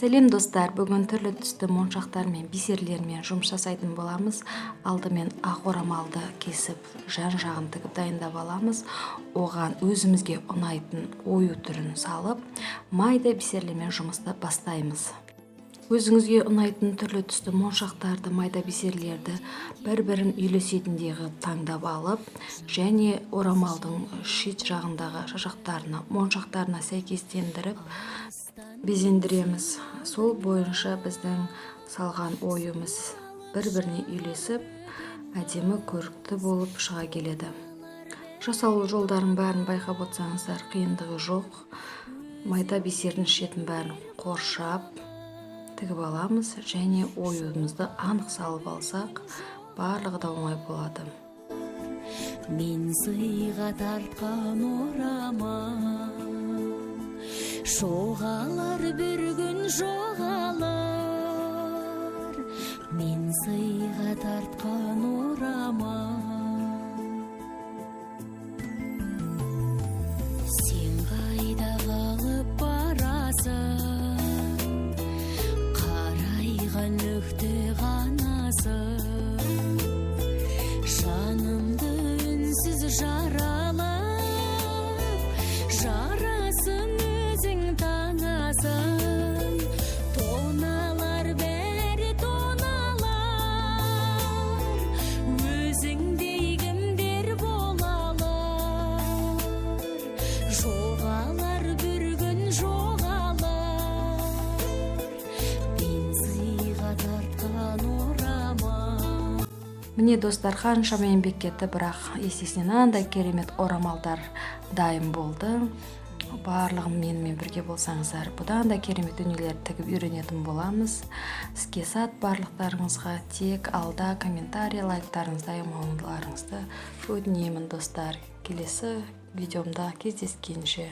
Сәлем, достар! Бүгін түрлі түсті моншақтармен, бисерлермен жұмыс жасайтын боламыз. Алдымен ақ орамалды кесіп, жан жағын тігіп дайындап аламыз. Оған өзімізге ұнайтын ою түрін салып, майда бисерлермен жұмысты бастаймыз. Өзіңізге ұнайтын түрлі түсті моншақтарды, майда бисерлерді бір-бірін үйлесетіндей қылып таңдап алып және орамалдың шет жағындағы шашақтарына, моншақтарына сәйкестендіріп безендіреміз. Сол бойынша біздің салған оюымыз бір-біріне үйлесіп, әдемі, көрікті болып шыға келеді. Жасалу жолдарын бәрін байқап отырсаңыздар, қиындығы жоқ. Майда бисердің шетін бәрін қоршап тігіп аламыз және оюымызды анық салып алсақ, барлығы да оңай болады. Мен сыйға тартқан орамал жоғалар, бір күн жоғалар. Мен сыйға тартқан орамал. Сен қайда қалып барасың, қарайған нүкте ғанасың? Жанымды үнсіз жаралап, жарасын өзің таңасың. Тоналар, бәрі тоналар, өзіңдей кімдер бола алар? Жоғалар, бір күн жоғалар мен сыйға тартқан орамал. Міне, достар, қаншама еңбек кетті, бірақ есесіне мынандай керемет орамалдар дайын болды. Барлығын менімен бірге болсаңыздар, бұдан да керемет дүниелер тігіп үйренетін боламыз. Іске сәт барлықтарыңызға! Тек алда комментарий, лайктарыңызды аямауларыңызды өтінемін, достар. Келесі видеомда кездескенше!